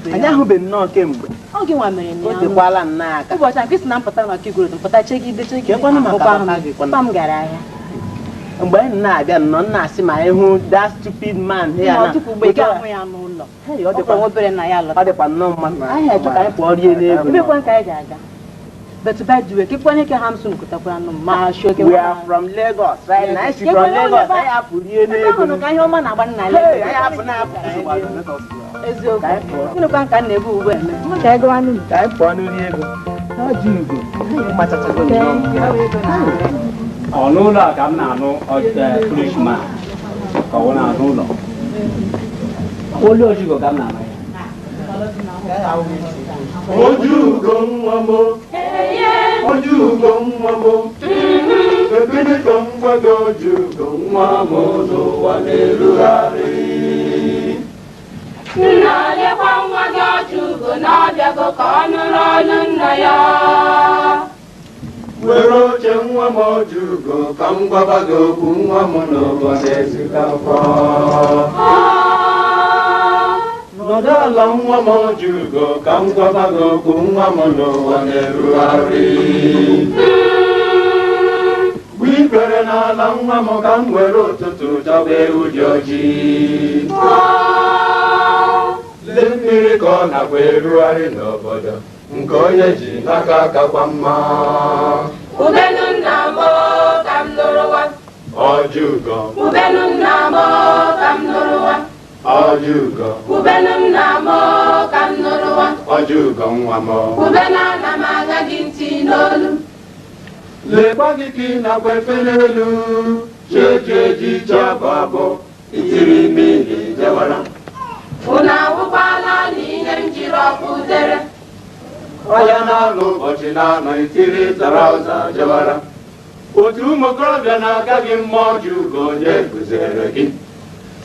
ibe Anyị ya. ahụbeghị nnọọ kemgbe. Oge nwa mere na O ya. tekwala nnọọ aka. Ụbọchị a nkịsị na mpụta maka igwere mpụta chegide chegide. Kekwanụ maka Ahụkwa papa m. gị kwanụ? Papa m gara ahịa. Mgbe anyị na-abịa nnọọ, nna asị ma anyị hụ that stupid man here Ma na. ọtụtụ mgbe ị ga-ahụ ya n'ụlọ. Hey, ọ Ọ dịkwa kwa obere na ya lọta. ọ dịkwa nnọọ mma. Anyị achọ ka anyị pụọ rie n'ego. Ebekwa ka anyị ga-aga. But by the way, kekwana ike ha m sunu kụtakwara nụ m ma shi oke We are from Lagos, right? Na anyị si from Lagos, anyị hapụ rie Ebe n'ego. ahụ ka ihe ọma na-agba nna Hey, Lagos. anyị hapụ na-apụ. Eziokwu. Ka anyị pụọ. Gịnịkwa ka m na-ebu ugbu a eme? Mụ ka ego anụ m. Ka anyị pụọ n'uri ego. Ọ dị ugo. Anyị machachago nnọọ. Ọ n'ụlọ a ka m na-anụ Frishman ka ọ na-azụ ụlọ. Olu Ojiugo ka m na-anụ ya. Ojugo nwa m, Ojugo nwa m, ebili ka m gwa gị Ojugo nwa m n'ụwa na-erugharị. Nna, lekwa nwa gị Ojiugo na ọbịago ka ọ nụrụ ọnụ nna ya. Were oche nwa m Ojugo ka m gwaba gị okwu nwa m n'ụwa na-ezikakwa. Nọdụ ala nwa m Ojugo ka m gwaba gị okwu nwa m n'ụwa na-erugharị. Gbu ikpere n'ala nwa m ka m were ụtụtụ chọba ewu dị ojii. Lee mmiri ka ọ nakwa erugharị n'obodo nke onye ji n'aka kakwa mma. Ubenu nna m ka m nụrụwa. Ojugo, Ubenu nna m ka m nụrụwa. Ojugo, Ubenu nna m ka m nụrụwa. Ojugo nwa m. Ubenu ana m agha gị ntị n'olu. Lekwa gị ka ị nakwa efe n'elu, cheji eji chabụ abụ, itiri mmiri jewara. Unu awụkwala n'ihe m jiri ọkụ dere. Ọya na-alụ ụbọchị na-anọ itiri traụza jewara. Otu ụmụ okorobịa na-aga gị mma Ojugo onye gụziere gị.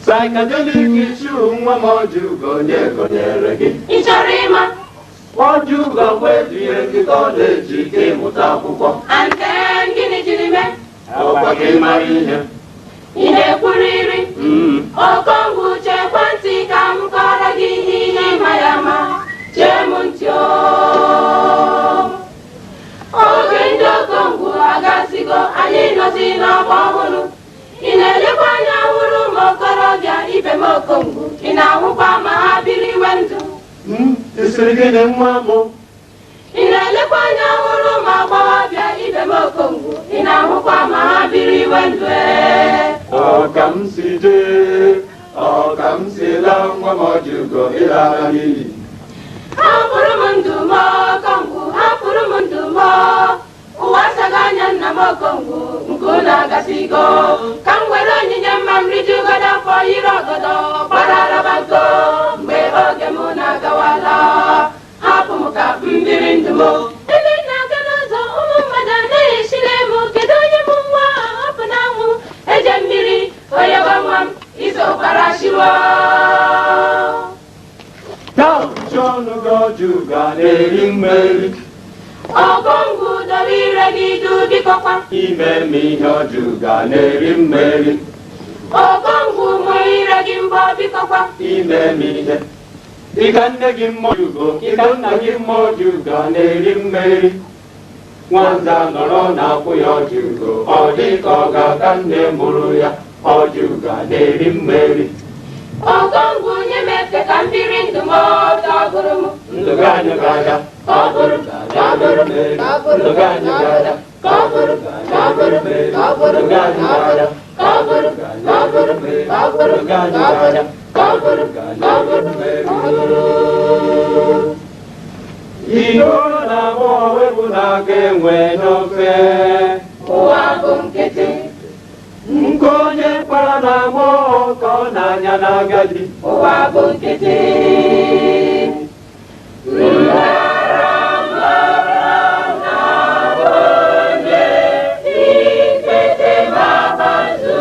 Psychedelic shoe nwa m Ojugo onye gonyere gị. Ị chọrọ ịma? Ojugo gwa edunyere gị kọleji ka ịmụta akwụkwọ. And then gịnị jiri mee? Ọkwa ka ị mara ihe. Ị na-ekwurịrị? Okongwu, chekwa ntị ka m kọrọ gị ihe ị na-ịma ya ma chee m ntị o. Oge ndị okongwu agasigo, anyị nọzi n'ọgbọ ọhụrụ. Ị na-elekwa anya hụrụ ụmụ okorobịa ibe m okongwu, ị na-ahụkwa ma ha biri iwe ndụ? Ị sịrị gịnị nwa m? Ị na-elekwa anya hụrụ ụmụ agbọghọbịa ibe m okongwu, ị na-ahụkwa ma ha biri iwe ndụ ee? Ọ ka m si jee, ọ ka m si laa nwa m Ojugo ịlara n'iyi. Hapụrụ m ndụ m okongwu, hapụrụ m ndụ m. Ụwa asaghị anya nna m okongwu, nke unu agasigo. Ka m were onyinye mma m rijugodo afọ, yiri ọgọdọ gbara araba nko mgbe oge m na-agawala. Hapụ m ka m biri ndụ m. Ebe m na-aga n'ụzọ, ụmụ mmadụ anaghị eshile m kedu onye m nwa hapụ n'anwụ eje mmiri onye gwa nwa m isokwara shiwo. Taa ọnụ gị Ojugo a na-eri mmeri. Okongwu, dobe ire gị du bikọkwa. Ime m ihe Ojugo a na-eri mmeri. Okongwu, mụ ire gị mbọ bikọkwa. Ime m ihe. Ịka nne gị mma Ojugo, ịka nna gị mma Ojugo a na-eri mmeri. Nwanza nọrọ na-akwụ ya Ojugo, ọ dị ka ọ ga-aka nne mụrụ ya. Ojugo a na-eri mmeri. Okongwu, nye m efe ka m biri ndụ m ọtọ gụrụ m. Ndụ gị anyị ga-aga. Ka ọ bụrụ, ka ọ bụrụ, ka ọ bụrụ, Ndụ gị anyị ga-aga. ka ọ bụrụ, ka ọ bụrụ, ka ọ bụrụ, Ndụ gị anyị ga-aga. ka ọ bụrụ, ka ọ bụrụ, ka ọ bụrụ, Ndụ gị anyị ga-aga. ka ọ bụrụ, ka ọ bụrụ, ka ọ bụrụ. Ihe ọ na-agba wepụ n'aka enwe n'ofe. Ụwa bụ nkịtị. Nke onye kpara na-agba ka ọ na-anya n'agadi. Ụwa bụ nkịtị. Ikpete mabazu.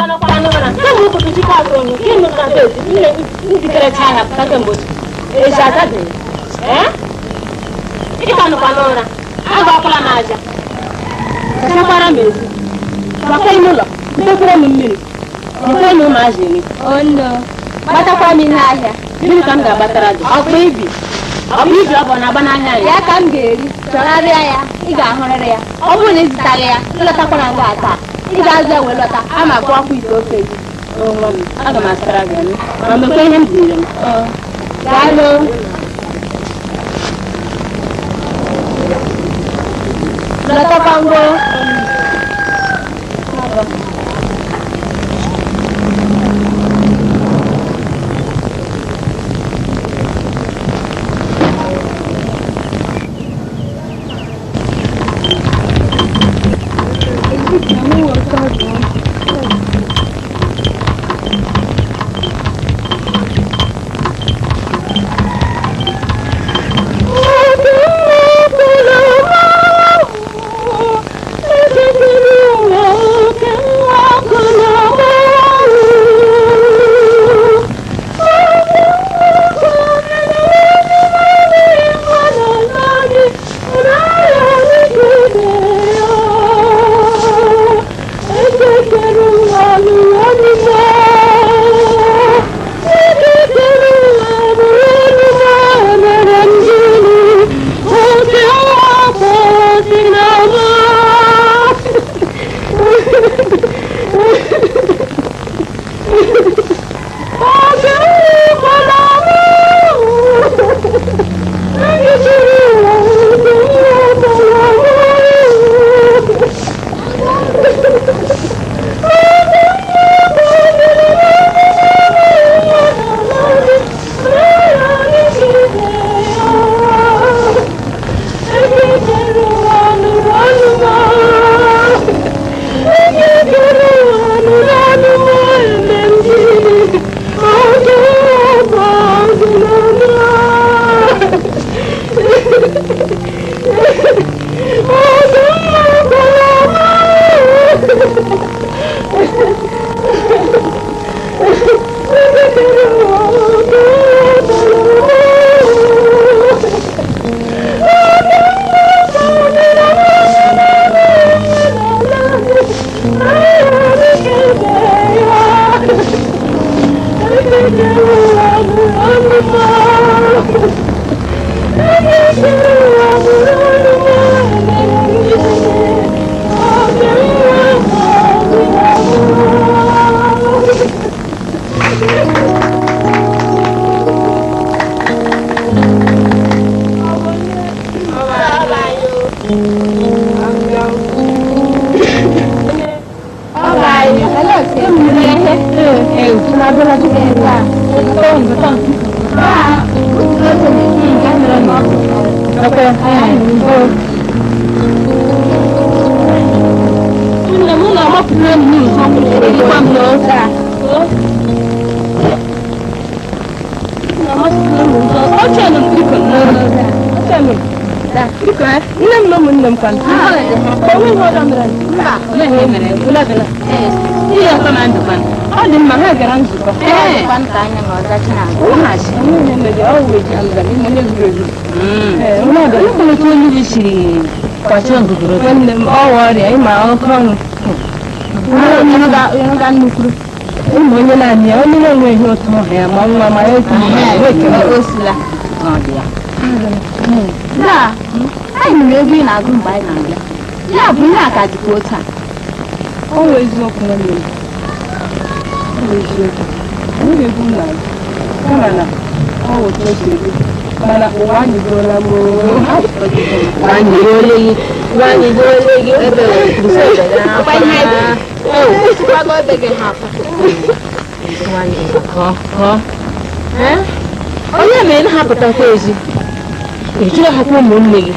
Kemgbe ụtụtụ chike atụrụ m nke nụ ka nne njikerecha ahịa pụta kemgbe ụtụtụ. Ezi azabeghị. Ee? Ị ka nọkwa n'ụra. Agbakwala m aja. Sachakwara m ezi. Gbakwa ime ụlọ. Butekwere m mmiri. Nyekwere m ụmụazị nri. Ono, gbatakwa m ihe ahịa. Gịnị ka m ga-agbatara gị? Ọkpa ibi. Ọkpa ibi ọ bụ na-agba n'ahịa ya. Ya ka m ga-eri, chọgharịa ya, ị ga-ahụrịrị ya. Ọ bụrụ na ị zụtara ya, ịlọtakwara nga taa. Ị ga-azụ ya wee lọta, ama akụ akwụ ite ofe gị. Nwa m, aga m asara gị anụ. Ma mekwa ihe m zinyere m. Daalụ. Lọtakwa ngwo. Nne m na ụmụnne m kwanụ. Ọ dị mma, ha gara nzukọ. Nwanne m ọwa ọrịa ịma oke ọnụ. Ụmụ onye naanị ya, onye na-enweghị otu ọha ya ma nwa ma ya otu Osila. Na, anyị nụrụ egwu ị na-agụ mgbe anyị na-abịa. Ya bụ ihe a ka dịkwa otu a. Ọ wụ eziokwu nwanne m. Ọ wụ eziokwu. Anyị na-egwu m na-agụ. Kama na ọ wụ otu o si eru. Mana ụwa anyị gbuola m oo. Ọkwa ihe anyị kwụsịkwago ebe gị ha Onye mere na hapụtakwa ezi ejiri hapụ ụmụnne gị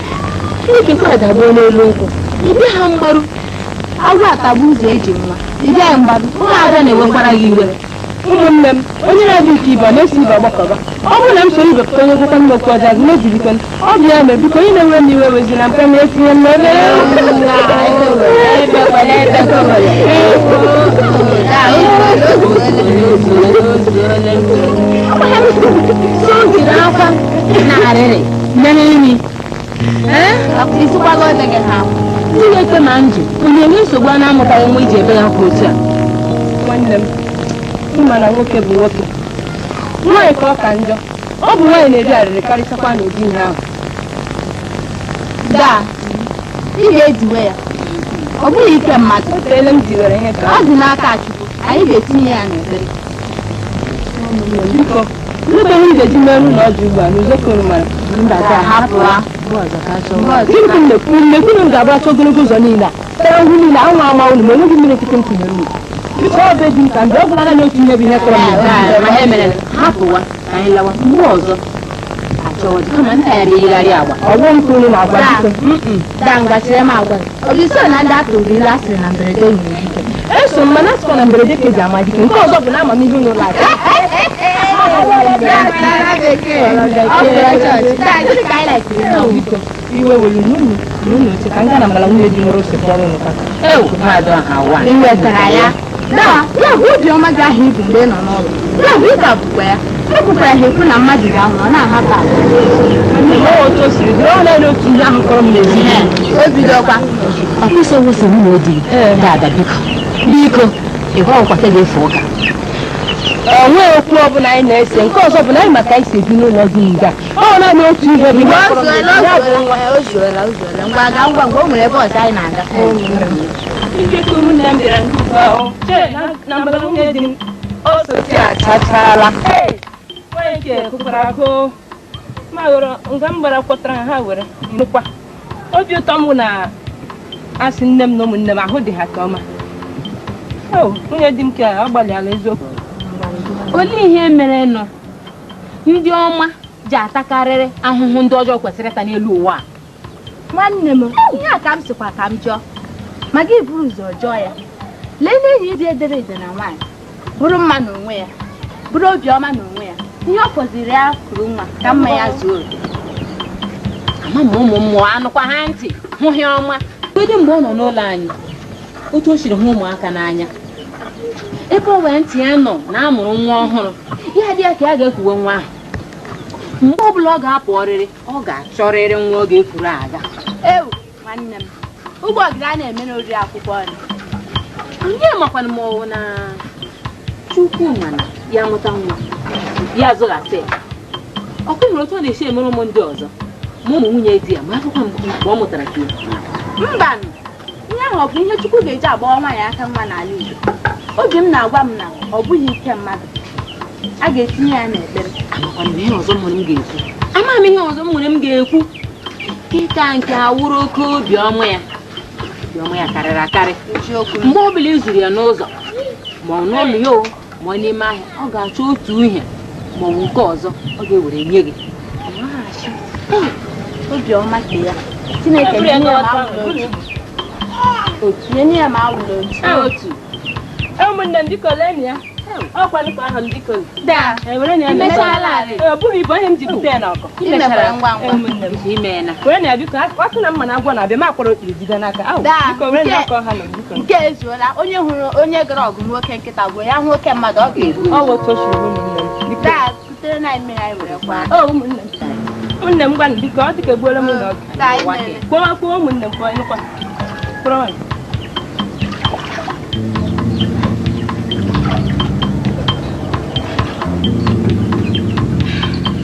Chineke nke adagbuo n'elu nkwụ ịbịa ha mgbaru Agwọ atagbu ụzọ eji nwa. Ị bịaghị mgbaru. Ụmụada na-ewekwara gị iwe. Ụmụnne m, onye na-adị nke ibe ọ na-esi ibe ọgbakọba. Ọ bụrụ na m soro ibe pụta onye gwakwa m okwu ọjọọ, azụ mejirikwe m. Ọ bụ ya mere biko onye na-enwe m iwe wezina mpe m etinye m n'ebe. Jiri akwa na arịrị mere nri. Isikwago ebe gị ha. Ndị na-ekpe ma njụ onye enwe nsogbu a na-amụtaghị nwa iji ebe ya kwa otu a. Nwanne m, ịma na nwoke bụ nwoke, nwaanyị ka ọ ka njọ. Ọ bụ nwaanyị na-eri arịrị karịchakwa n'ụdị ihe ahụ. Daa, ị ga-ejiwe ya. Ọ bụghị ike mmadụ. O teele m jiwere ihe ka Ọ dị n'aka Chukwu. Anyị ga-etinye ya n'ekpere. Biko, nnukwu ihe m ga-eji merụ ụlọ ọjọọ ugbu a n'ụzọ ka unu mara. Mba, taa Hapụ ha. Gịnị ka m na-ekwu? M na-ekwu na m ga-agbacha ogologo ụzọ niile a, tara ngwu niile, anwụ ama unu, ma enweghị mmiri nkịtị m tinyere unu. Biko, ọ bụ di m ka m bịa, ọ bụla naanị otu ihe bụ ihe kọrọ m n'ezi. Ma ha emere, hapụwa ka anyị lawa mgbe ọzọ achọwa dị kama nta ya bịa yigharị agba. Ọ bụghị nke unu na-agwa, biko. Daa, ngwa chere m agwa gị. Ọ bụ iso na ndị atụrụ ilu asịrị na mberede nwere ike. Eso m, mana asịkwa na mberede ka eji ama dike. Nke ọzọ bụ na amamihe unu ụlọ aka. Ọ bụrụ chọọchị. Daa, gịnị ka anyị laikiri na Biko, iwe were unu na unu oche ka m gaa na mbala nwunye di nwere ose kpọrọ unu kaka. Ewu mmadụ ha wa. Ị nwetara ya? Daa, ya bụ obiọma gị ahụ ibu mgbe ị nọ n'ụlọ. Ya bụ ị ka bụkwa ya. Ekwukwara ha ekwu na mmadụ ga-anwụ, ọ na-ahapụ ala. Ọ otu o siri dị, ọ naanị otu ihe ahụ kọrọ m n'ezi. O bidokwa. Ọkwụsị wụsị nwunye di dada, biko biko, ị gwaghịkwa ka ga-efe ụka. Ọ nweghị okwu ọbụla anyị na-ese. Nke ọzọ bụ na anyị maka anyị si ebi n'ụlọ dị nga, ọ naanị otu ihe bụ ihe O kọrọ m zuola, n'ezi. o zuola, o zuola, o zuola. Ngwa gaa ngwa ngwa, o nwere ebe ọzọ anyị na-aga. Ike ka ụmụnne m bịara nke ugbu ahụ chee na mbala nwunye di m osote achachala. Nwanyị nke kụkwara akụ ma ghọrọ nga m gbara kwọtara ha were nụkwa obi ụtọ m bụ na asị nne m na ụmụnne m ahụ dị ha ka ọma. O nwunye di m ka ọ gbalịala eziokwu. Olee ihe mere nụ ndị ọma ji atakarịrị ahụhụ ndị ọjọọ kwesịrị ịta n'elu ụwa a? Nwanne m, ihe a ka m sịkwa ka m jụọ ma gị buru ụzọ jụọ ya. Lee n'enyi dị edere ede na nwaanyị bụrụ mma n'onwe ya, bụrụ obiọma n'onwe ya, ihe ọ fọziri ya kuru nwa ka mma ya zuo oke. Ama m ụmụ mmụọ anụkwa ha ntị hụ ha ọma. Kedu mgbe ọ nọ n'ụlọ anyị, otu o siri hụ ụmụaka n'anya, ebe ọ wee ntị ya nọ na amụrụ nwa ọhụrụ ya dị ya ka ya ga-ekwuwe nwa ahụ. Mgbe ọbụla ọ ga-apụ ọrịrị, ọ ga-achọrịrị nwa ọ ga-ekwuru aga. Ewu nwanne m, ụgbọ ọgịrị a na-eme n'oriri akwụkwọ nri. Onye makwana ma ọ bụ na Chukwu mana ya nweta nwa ya zụghasị ya. Ọkụ hụrụ otu ọ na-esi emere ụmụ ndị ọzọ, ma ụmụ nwunye di ya, ma akụkọ mgbe ọ mụtara ka ya. Mbanụ, ihe ahụ ọ bụ ihe Chukwu ga-eji agbawa nwaanyị aka nwa n'ala Igbo. Obi m na-agwa m na ọ bụghị ike mmadụ, a ga-etinye ya n'ekpere. Amakwana m ihe ọzọ m nwere m ga-ekwu, ama m ihe ọzọ m nwere m ga-ekwu. Ịka nke awụrụ oke obiọma ya, obiọma ya karịrị akarị. Eziokwu. Mgbe ọ bụla ị zuru ya n'ụzọ, ma ọ n'ụlọ ya o, ma ọ n'ime ahịa, ọ ga-achọ otu ihe ma ọ bụ nke ọzọ ọ ga-ewere nye gị. Obiọma ka ya Chineke nye ya ma awụ n'otu otu nye ya ma awụ n'otu. Otu. Ụmụnne m, biko lee ya, ọkwa nụkwa ahụ m, biko. Daa. Were ya. Imechaala arị. Ee, ọ bụghị ibu onye m ji bute ya n'ọkọ. Imekwara ngwa ngwa. Ụmụnne m, Imeela. were ya biko. Asị na mma na agwọ na-abịa ma akwara okpiri jide n'aka. Au, Daa, biko were ya nke- ọkọ ha nọ, biko. Nke ezuola. Onye hụrụ onye gara ọgụ nwoke nkịta gbuo ya, hụ oke mmadụ ọ ga-egbu. Ọ wụ otu o siri hụ ụmụnne m, biko. Daa, kutere na anyị mmiri anyị were kwa. Ọ ụmụnne m, ụmụnne m, gwanụ biko, ọ dịka egbuola m ụlọ ọgụ. Daa, imeela. Kwụọ kwụọ, ụmụnne m, kwụọ ịnụkwa kwụrụ ọnụ.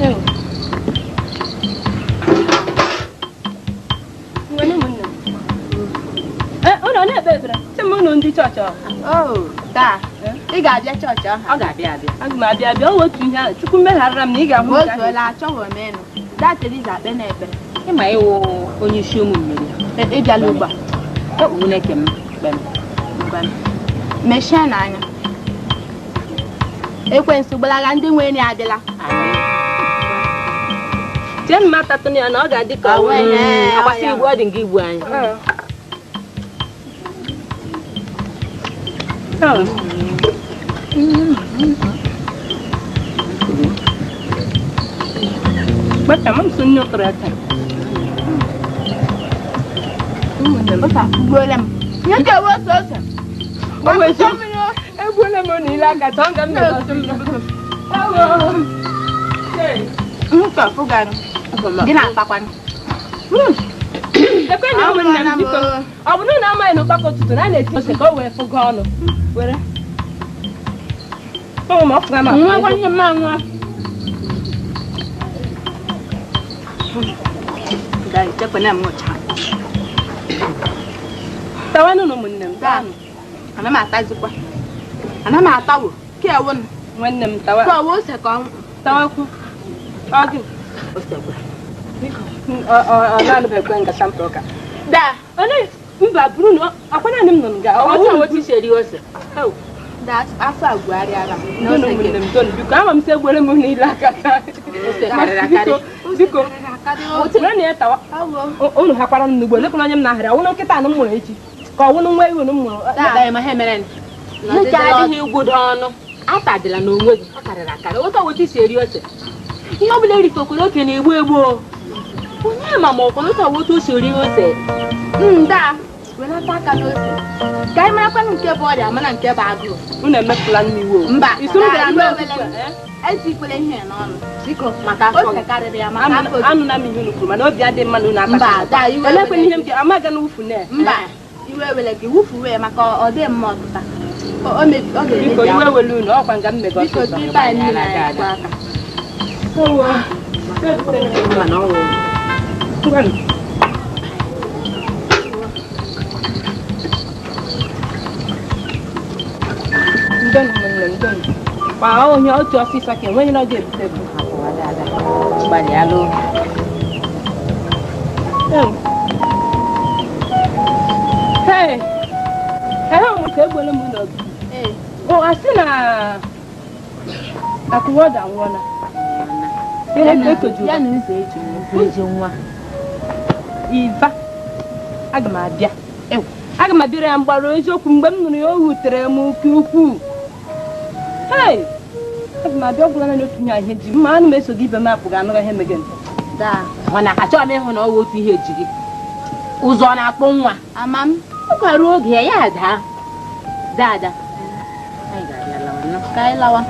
Ew. Ngwanụ ụmụnne m. Ee, unu ọ na-ekpe ekpere? Sị m unu ndị chọọchị ọ? Oh, daa, ị ga-abịa chọọchị ọha? Ọ ga-abịa abịa. Aga m abịa abịa. Ọ wụ otu ihe ahụ Chukwu megharịra m na ị ga-ahụ Ma o nke ahụ. zuola, achọghị m ịnụ. Daa, Teriza, akpe na ekpere. Ịma ịwụ onye isi ụmụ mmeri. Ị bịala ugbu a. Nwunye m kpe m. Ngwanụ. Mechie n'anya. Ekwensu gbalaga, ndị nwe nri adịla. Jee mma tatụnụ ya na ọ ga-adị ka ọ nwee. Agbasi igbu ọ dị nga igbu anyị. Oh. Bata mam sun yi karata. Ụta gbuola m. Nye ka ewe ose ose. Ọ bụ eziokwu. Egbuola m niile aka tọọ nga m na-ọtụ m. Gị na-akpakwanụ. Ekwenye ụmụnne m biko. Ọ bụrụ na amaghị na ụkpaka ụtụtụ na a na-eti ose ka o wee fụgo ọnụ. Were. Ụmụ m ọfụga m akpa. Tawanụ na ụmụnne m. Ana m atazikwa. Ana m atawo. Ka ewu nụ. Nwanne m tawa. Ka ọwa ose ka ọ Tawakwu. Ọ gị. Biko, ọ na-anụbekwe ngacha mkpa ụka. Daa. Onye mba bụrụ na akwa naanị m nọ nga. Ọ Otu otu si eri ose. Daa afọ agwụgharịala m. Donu ụmụnne m donu biko ama m sị egbuere m niile aka taa. Ose karịrị akarị. Biko were na ya tawa. Unu hakwara m n'ugbo lekwana onye m na-ahịrị ọwụnụ nkịta anụ m mụrụ echi ka ọwụnụ nwa ewu m mụrụ. Daa ma ha mere nke adịghị igwudo ọnụ. Atadịla n'onwe gị ọ karịrị akarị. Otu otu si eri ose. Ihe ọ bụla erifekwara oke na-egbu egbu. Onye ma ma ọkwa otu otu si eri ose. Nda welata aka n'ose. Ka anyị marakwanụ nke bụ ọrịa mana nke bụ agụụ. Unu emepụla m iwe o. Mba. Iso m Daa, ga-eriwe iwe ụtụtụ a, ewele. eh? Etikwele ihe n'ọnụ. Biko maka afọ Ose gị. karịrị ya maka afọ gị. Anụla m ihe unu kwuru mana obi adịghị mma na unu Mba, akacha. daa iwe Elekwana ewele ihe m ga amaga na wufu na. Mba, iwe ewele gị wufuwe maka ọ dị mma ọtụta. O mebi ọ ga-emebi Biko iwe ahụ. ewele unu ọkwa nga m mega Biko ọsịsọ. tipa anyị mmiri anyị kwọ aka. Mana ọ nwụrụ. Ngwanụ. Ndonu ụmụnne m ndonu. Kwa onye otu ọsịsọ ka enweghị na ọ ga-ebute ebu. Gbalịalụ. Hey, ehe ụmụ ka egbuola m n'obi. Ee. O asị na akụwọda anwụọla. Ihe etoju Ya na ụzọ eji. Ezi nwa. Iva, aga m abịa. Aga m abịara ya mgbaru eziokwu mgbe m nụrụ ya o wutere m nke ukwuu. Hey, aga m abịa ọgwụla naanị otu ihe ahụ ji mma anụ m eso gị ibe m apụghị anụghị ihe mege ntị. Daa. Mana achọghị m ịhụ na ọ wụ otu ihe ji gị. Ụzọ ọ na-akpụ nwa. Ama m Ọ ruo oge ya ya daa. Daada. Anyị ga-abịa lawa nnọọ. ka anyị lawa.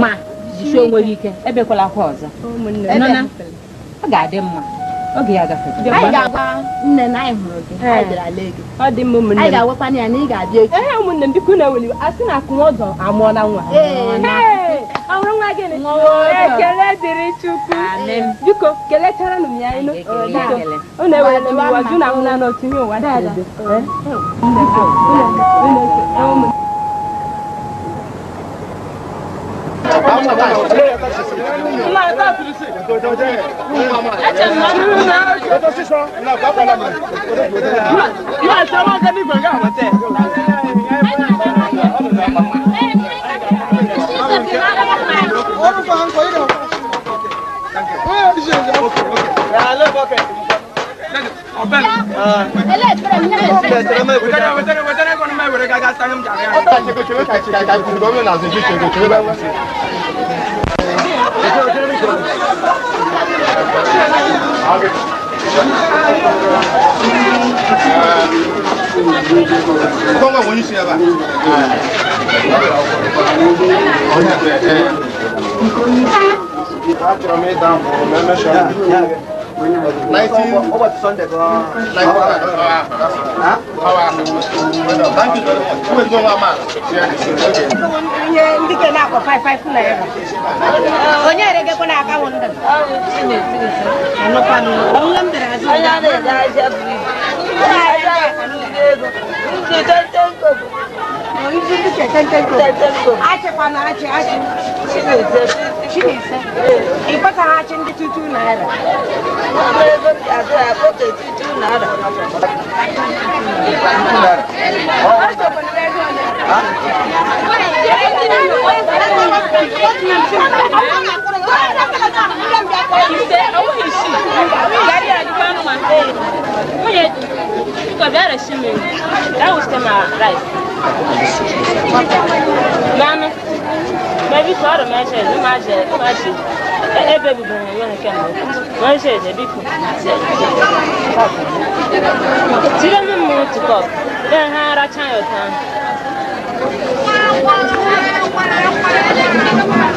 Ma jisie onwe gị ike ebekwala akwa ọzọ. Ụmụnne m. Nọ na ọ ga-adị mma. Oge ya gafere. Anyị ga-agwa nne na anyị hụrụ gị. Anyị bịara lee gị. Ọ dị mma ụmụnne Anyị m. ga-agwakwana ya na ị ga-abịa echi. Ehe ụmụnne m biko na-eweli iwe. Asị na akụnwọdọ amụọla nwa. Ee. Hey, ọ hụrụ nwa gịnị? Ekele dịrị Chukwu. Amen. Biko kelechara m ya ịnụ. Anyị ga-ekele ya Biko ekele. unu ewelele m iwe jụ na ahụ na otu ihe ụwa siri dị. Unu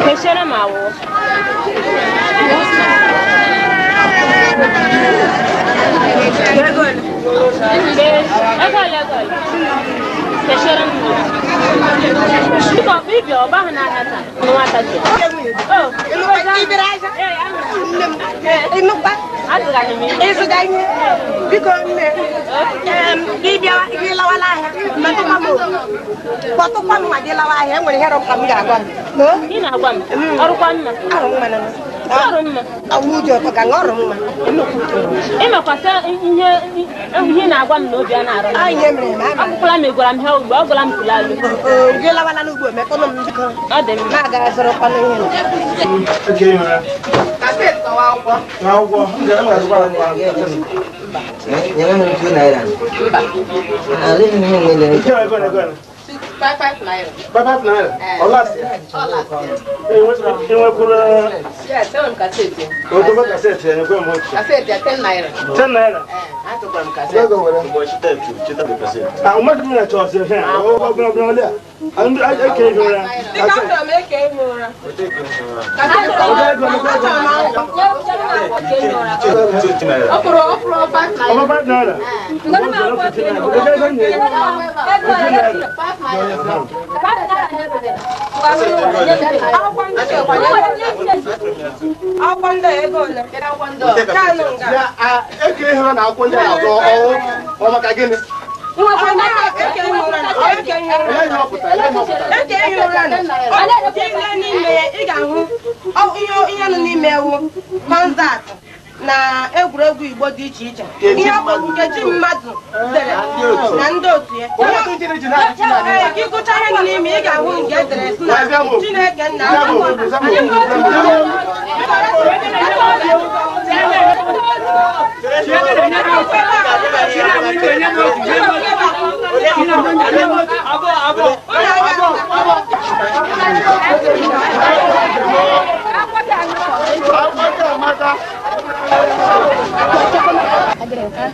Keshiere m awụ. Ego ole, ego ole? Keshiere m mmiri. Biko, bibia ọ baghị n'ahịa taa. Nwata ji. Azụgaghị m ihe. Ịzụga ihe. Biko nne, gị bịawa, gị lawala ahịa, metụkwa m obi. Kpọtụkwa m ma gị lawa ahịa, e nwere ihe rụkwa m ga-agwa gị. Ị na-agwa m, ọrụkwa mma. Arụ mma na Ọrụ mma. Ọwụ ụjọ ụtọ ka ọrụ mma. Ịmakwasị ihe ihe na-agwa m na obi a na-arụ. Ọ ihe mere m ama. Akwụkwọla m ịgwara m ha ugbu a, ọ gwara m kulalu. Gị lawala n'ugbo, metụnụ m biko. Ọ dị mma. Ma aga zụrụkwanụ ihe. Nyere m ₦2. Ala ihe nwere. 5 naira. 5 naira. Ọ last ya? Ị nwekwuru Yes, enwere m kaseti. odobe kaseti ya, nyekwe m otu. Kaseti ya 10 naira. 10 naira. Atụkwara m kaseti. Ah, mmadụ m na-achọ ọzọ ihe a, ọ bụla ọbụla ọlị a. Ndị eke ihe ụra. Dịka achọrọ m eke ihe ụra. Kaseti achọrọ m akwụkwọ. Ọ kwụrụ 5 naira. Ọ bụ 5 naira. Ego ego nye. 5 naira. Akwụkwọ ndị a ego ole? Kedu akwụkwọ ndị a? Kanụ nga. Eke ihe ụra na akwụkwọ ndị a na-azọ ọwụ ọ maka gịnị? Eke ihe ụra na eke ihe ụra. Ele ihe ọ pụtara, ele ihe ọ pụtara. Eke ihe ụra nọ. Ile n'ime ya, ị ga-ahụ ihe nọ n'ime ewu, kọnzatị na egwuregwu Igbo dị iche iche. Ihe ọ bụ nke ji mmadụ dere na ndị otu ya. Ee, ka ịgụcha ihe nọ n'ime, ị ga-ahụ nke edere sị na Chineke nna.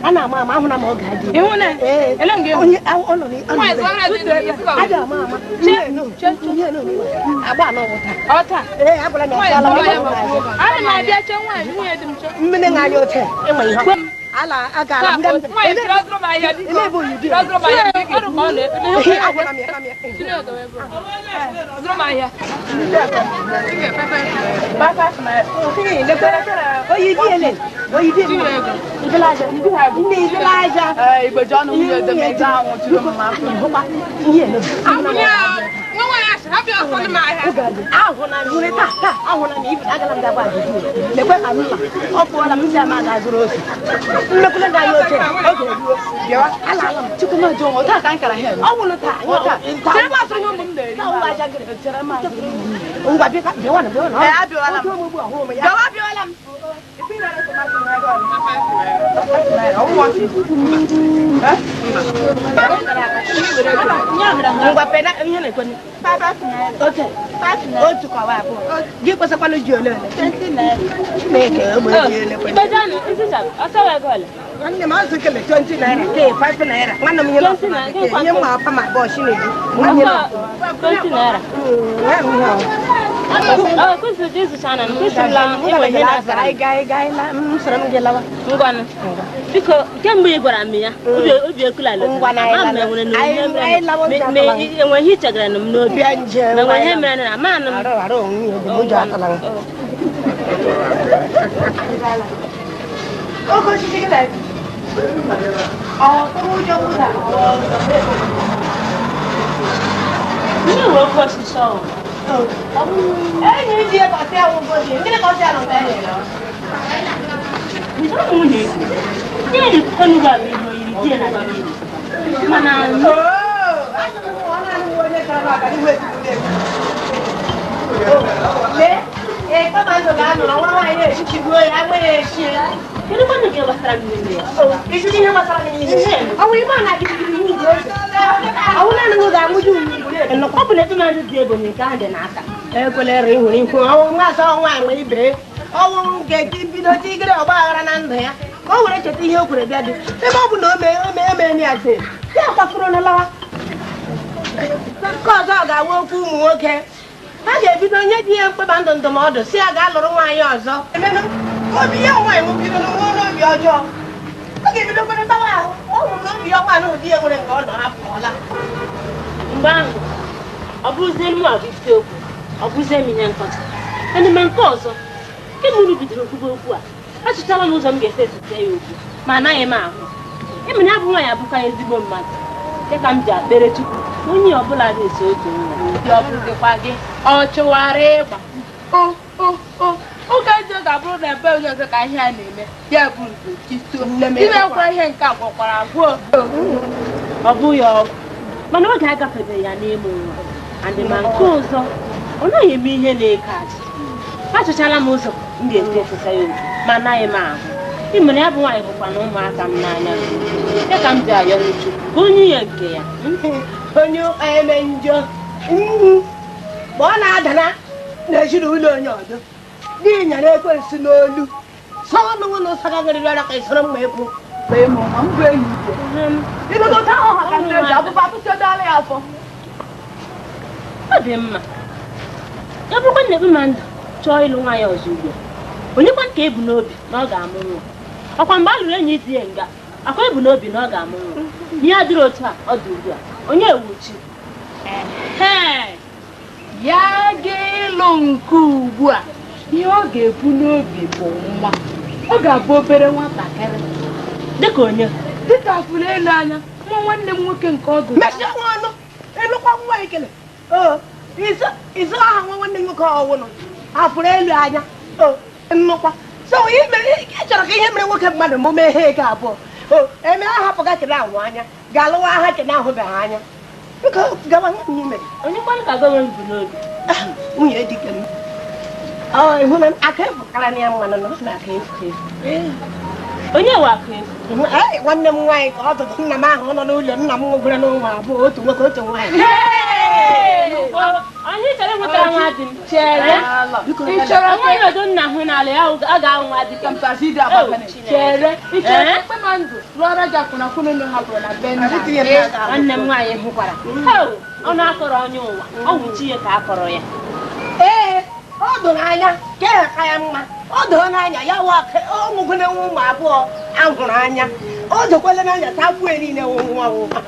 A na-ama ama ahụna m oge adịghị. Onye ọ nọ n'adị ama ama. Agba anọ bụ taa. Ee, agwara m ya sị ala Ana m abịa chọọ nwaanyị, nwunye di m chọọ. Mmiri na-anya oche enwe ihe. Ala agara m ndị Nwaanyị chọrọ m ahịa biko. Ele ebe oyi dị. Chọrọ m ahịa biko. Ọrụ ka ọ na-eme. Agwara m ya. Zụrụ m ahịa. Oyi dị ele. Oyi dị ele. Nne ibela aja. Igbe ji ọnụ nwunye di m eje anwụ chụrụ m afọ. Ihe eme. Nwa nwaanyị asị, hapụ ya ọsọ m ahịa. Ahụna m hụrụ taa taa ahụna m ibi agala m gagwa ajụjụ. Lekwe ka m la. Ọ pụọla m ndị ama ga-azụrụ ose. Mmekwule na ya oche oge eruo. Bịawa ala ala m. Chukwu na jụọ taa ka m kara ha. Ọ wụrụ taa taa. Chere m asụ ihe ụmụ m na-eri. Taa ụwa aja gịrị. Chere m azụ. Ngwa bịa bịawa na bịawa na. Ee, abịawala m. Oge ugbu a hụ m ya. Bịawa, abịawala m. Ngwa pena ihe na-ekwenye. Otu. Otu kọwa abụọ. Gị kwesịkwanụ ji ole ole? Chineke ogbe ji ele kwenye. Ikpejanụ, nzicha, ọsọ ego ole? Nwanne m azụ kele 20 naira ke 5 naira. Nwanne m ihe nọ 20 naira, ke ihe mma apa ma bọọ shi na-eji. Nwanne m Ọsọ 20 naira. nwa m ihe ọ. Ọ kwesịrị ịzụcha na m kwesịrịla enwe ihe na-asara m. Anyị gaa gaa la m soro m gị lawa. Ngwanụ. Biko, kemgbe ị gwara m ya, obi ekula lọtara. Ngwa na anyị Ama m enwere na Anyị- ihe mere anyị lawa na- obi me- atọla m. enwe ihe i chegara m n'obi. Bịa nje. Ma enwe ihe mere na amanụ m. Arụ arụ onwe ya obi m ụjọ atọla m. Oge osisi gị na-ebi. Ọ tụrụ ụjọ wụda. Ndị nwe oke osisi ọhụrụ. Enyi ji ebe ọsị ahụ gosi, ndị ka ọsị ahụ mgbe Nke ahụ nwunye ezi. Ihe dị Enugu a bụ ihe oyiri di ya na di ya. Mana Lee, ee, kama ndụ ga-anọrọ nwa nwaanyị na-echichigbuo ya, agba ya echie. kedu kwanụ nke gbasara m n'ime ya? Ijiji ihe gbasara gị n'ihe. Ọ wụ ime a na-agịgide ihe iji ose. Ọ wụ naanị gị ga-amụju Ọ bụ na ebe mmadụ dị ebo nke ahụ dị n'aka. Ekwela ere ihụrụ ihu ọnwụ nwa asọ nwa nwe ibe ọnwụ ga-eji bido tigere ọgba aghara na ndụ ya ka o were cheta ihe o kwere bịa dị ebe ọ bụ na o mee o mee eme ya dị ya kwafuru na lawa. Nke ọzọ ga-awụ okwu ụmụ nwoke. A ga-ebido nye di ya mkpeba ndụ ndụmọdụ si ya gaa lụrụ nwaanyị ọzọ. Emenụ obi ya nwaanyị bido n'nwe n'obi ọjọọ. Ọ ga-ebido kwerịtawa ahụ ọ hụrụ na obi ọma na ụdị ya nwere nke ọ nọ apụọla. Mgbe ahụ ọ bụrụzie mụ abụ isi okwu, ọ bụrụzie m ihe nkọcha. Enime nke ọzọ, kemgbe unu bidoro kwuba okwu a, achọchala m ụzọ m ga-esi esite ya okwu, ma anaghị m ahụ. Ịmụ na ya bụ nwaanyị abụkwa ezigbo mmadụ, dịka m ji akpere Chukwu onye ọbụla na-eso otu nwa. Ọ bụzikwa gị ọ chụwara ịgba ụka eze ga-abụrụ na ebe onye ọzọ ka ihe a na-eme ya bụ nzu imekwa ihe nke a gwakwara agwọ. Ọ bụghị ọgwụ, mana oge agafebeghị ya n'ịmụ nwa. Andị ma nke ọzọ, ọ naghị eme ihe na-eke achị. Achọchala m ụzọ m ga-esi efesa ya okwu, ma anaghị m ahụ. Ịmere ya bụ nwaanyị bụkwa na ụmụaka m n'anya, ya ka m ji ayọ Chukwu ka onye ya nke ya. Onye eme njọ mgbe ọ na-adana n'ezinụlọ onye ọzọ gị nyere ekwensu n'olu sọ ọnụ ụlọ sagagịrị ọra ka isoro mma ekwu. Ọ dị mma, ya bụrụkwa na Ekpemandụ chọọ ịlụ nwaanyị ọzọ ugbu a, onyekwa ka ebu n'obi na ọ ga-amụ nwa? Ọkwa mgbe a lụrụ enyi di ya nga, akwa ebu n'obi na ọ ga-amụ nwa. Ihe adịrị otu a ọ dị ugbu a, onye ewuchi. Ya ga-ịlụ nke ugbu a, ihe ọ ga-ebu n'obi bụ nwa. Ọ ga-abụ obere nwatakịrị. Dịka onye? Dịka afụrụ elu anya, nwa nwanne m nwoke nke ọgụ. Mechie nwa ọnụ, ịnụkwa nwa ekele. Ịzụ aha nwa nwanne m nwoke ọwụnụ afụrụ elu anya nnukwa. So ị chọrọ ka ihe mere nwoke mmadụ ma o mee ihe ego abụọ eme ahapụga kene ahụ anya ga-alụwa aha kene ahụbeghị anya. Gawa nwunye mere. Onye kwanụ ka gọọmenti bụ n'obi? Nwunye dike m. Ịhụ na aka efu kara na ya mmanụ na aka efu efu. Onye nwe akụ efu? Nwanne m nwaanyị ka ọ tụtụ nna m ahụ nọ n'ụlọ nna m nwegwere n'ụmụ abụọ, otu nwoke otu nwaanyị. Anyị chọrọ ịnwetara nwa di m. Chere. Ị chọrọ nwaanyị ọdụ nna hụ n'ala ya a ga-ahụ nwa di m. Chere. Ị chọrọ Ekpemandụ lụọra gị akwụnakwụna unu hapụrụ na be nna gị? Nwanne m nwaanyị hụkwara. Ọnụ akọrọ onye ụwa, ọ wụ chi ya ka akọrọ ya. Ee, ọ doro anya ka ya ka ya mma. Ọ doro n'anya ya wa ọnwụgwene nwa ụmụ abụọ ahụrụ anya. O dokwala n'anya takwue niile nwa nwa.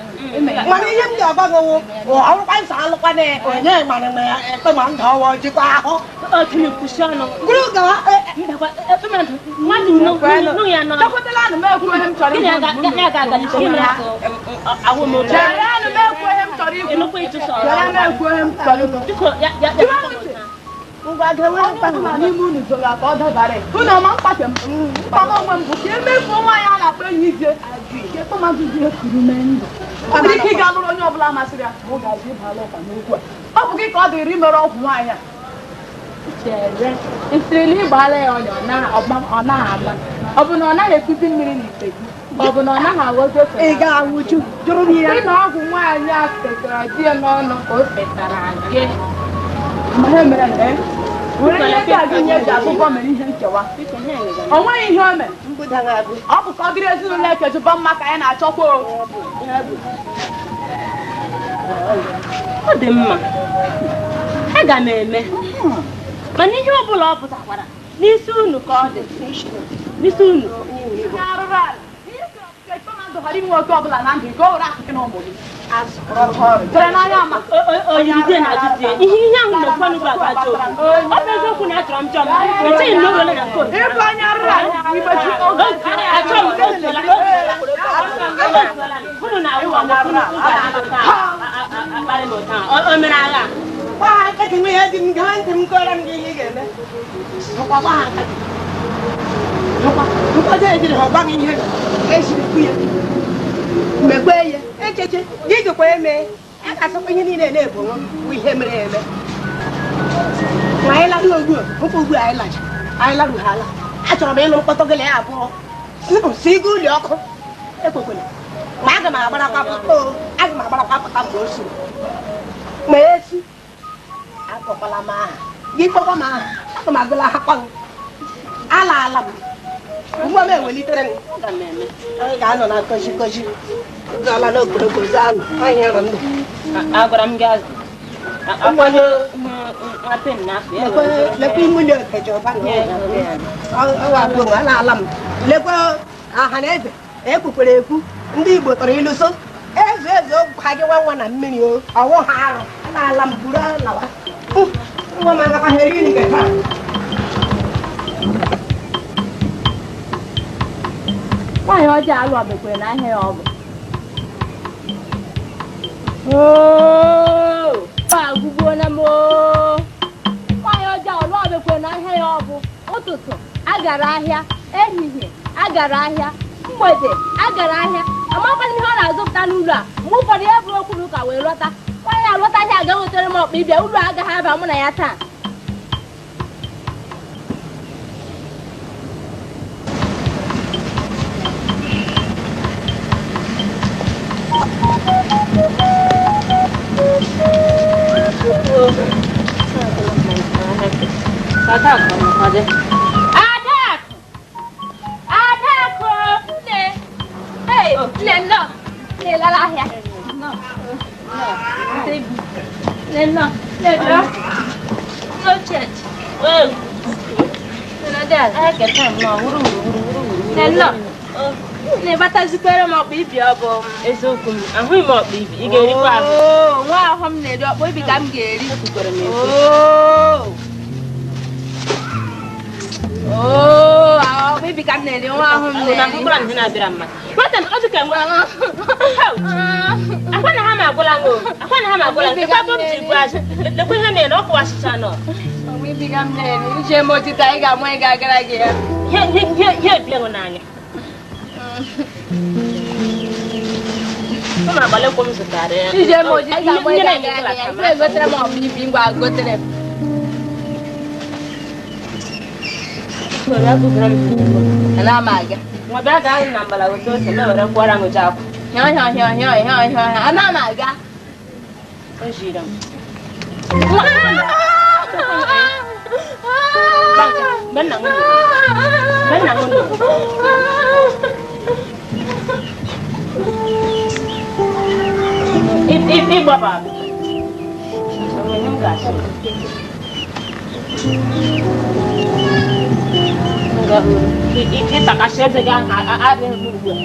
Mana ihe m ga-agwa gị wụ ọrụkwa nsọ alụkwana onye mara na Ekpemandụ ọwa jikwa ahụ. Gụrụ gawa mmadụ nụ ya nọ. N'ime unu zoro ka ọ dabara unu ọma mkpake m mkpama onwe m bụ ka emefuo nwaanyị a na-akpọ enyi izie ka Ekpemandụ ji ekuru mee ndụ. Ọ dị ike ị ga-alụrụ onye ọbụla masịrị ya ma ọ ga-azụ ịbala ụka n'okwu a. Ọ bụ gị ka ọ dịrị imere ọgwụ nwaanyị a. Chere, nsirili ịgbala ya ọnya ọ naghị ama. Ọ bụ na ọ naghị ekuzi mmiri n'ite gị? Ọ bụ na ọ naghị aghọzi ofe? Ị ga-anwụchu jụrụ m ya. Sị na ọgwụ nwaanyị a fetara di ya n'ọnụ ka o fetara gị. Were ihe ndị a gị nye ji akụkọ mere ihe nkewa. O nweghị ihe o mere. Ọ bụ ka ọ dịrị ezinụlọ Ekejụba mma ka anyị na-achọkwa o. Ọ dị mma, aga m eme. Mana ihe ọ bụla ọ pụtakwara n'isi unu ka ọ dị. N'isi unu. Ekpemandụ ghara inwe oke ọbụla na ndụ ka o were akụkụ na ụmụ gị. Ihe ihe ahụ na-ekwenụ bụ agaja okwu. Ọ bụ eziokwu na achọrọ m chọọ m. Echeghị m na o ruola na nke Achọrọ m ozuola. Hụrụ na awụ ọmụkwụ ụzọ akparị m ụta. O mere agha. Gbaa nkịtị nwe ihe dị m gaa ntị m kọrọ m gị ihe ị ga-eme. Hụkwa gbaa nkịtị. Hụkwa nkwado ejiri ha ọgba gị ihe esiri kwu ya. Mekwe ya echeche gị gịkwa eme a ga-asọkwa ihe niile na-ebo bụ ihe mere eme. Ma anyị larụ ugbu a, hụkwa ugbu a anyị lacha anyị larughala. Achọrọ m ịnụ mkpọtụ gị na ya abụọ si ịga ụlọ ọkụ ekwekwele. Ma aga m agbarakwa pụta o, aga m agbarakwa pụta mgbe o suru. Ma echi akpọkwala m aha gị kpọkwa m aha aga m agụla ha kwanụ ala ala m ugbu a m ewelitere m anyị ga-anọ na kozi kozi ala n'okporoko anụ ahịa rọ ndụ Agwara m gị azụ. Nwa pen n'afọ ya. Lekwe imuli okeje ọba na ọwa abụọ alaala m. Lekwe ọha na eze ekwukwere ekwu ndị Igbo tọrọ ilu so eze eze ha gị nwa nwa na mmiri o ọwụ ha arụ alaala m buru lawa nwa m agakwa ha eri nke taa. Nwaanyị ọjọọ alụ ọbekwere na ahịa ya ọ bụ. Agụgbuola m. Nwaanyị ọjọọ alụ ọbekwere na ahịa ya ọ bụ. Ụtụtụ agara ahịa, ehihie agara ahịa, mgbede agara ahịa. Amakwana ihe ọ na-azụpụta n'ụlọ a. Mgbe ụfọdụ ya bụrụ okwu na ụka wee lọta. Nwaanyị alọta ahịa aga wetere m ọkpa ịbịa ụlọ agaghị aba mụ na ya taa. Adakụ! Adakụ! Nne! Hey, nne nnọọ! Nne lara ahịa. Nnọọ. Nne nnọọ. Nne bịa. No church. Nne nnọọ. Nne batazikwere m ọkpa ibi ọ bụ. Eziokwu m, ahụghị m ọkpa ibi, ị ga-erikwa ahụ. Nwa ahụ m na-eri ọkpa ibi ka m ga-eri. Ọkpa ibi ka m na-eri, nwa ahụ m na-eri. Akwa na ha ma agwụla m o. Akwa na ha ma agwụla m. Lekwa ebe m jiri bụ azụ. Lekwa ihe mere na ọ kụwasịcha nọ. Ọkpa ibi ka m na-eri. Uche m otita ị ga-amụ ị ga-agara gị ya. Ihe ebile m n'anya. Ụmụ abalị kwụ m zụtara ya. Ije m otita ị ga-amụ ị ga-agara gị ya. Ị gotere m ọkpa ibi ngwa gotere m. Ana m aga. Nwa bịa gaa na mbala weta ose ma were kwara m ji akwụ. Hịọ hịọ hịọ hịọ hịọ hịọ. Ana m aga. O jiri m. Mgbe nna m nụrụ. Ịgbaba enweghị m ga-asị. Ịtakasị eze gị ahụ adịghị m ugbu a.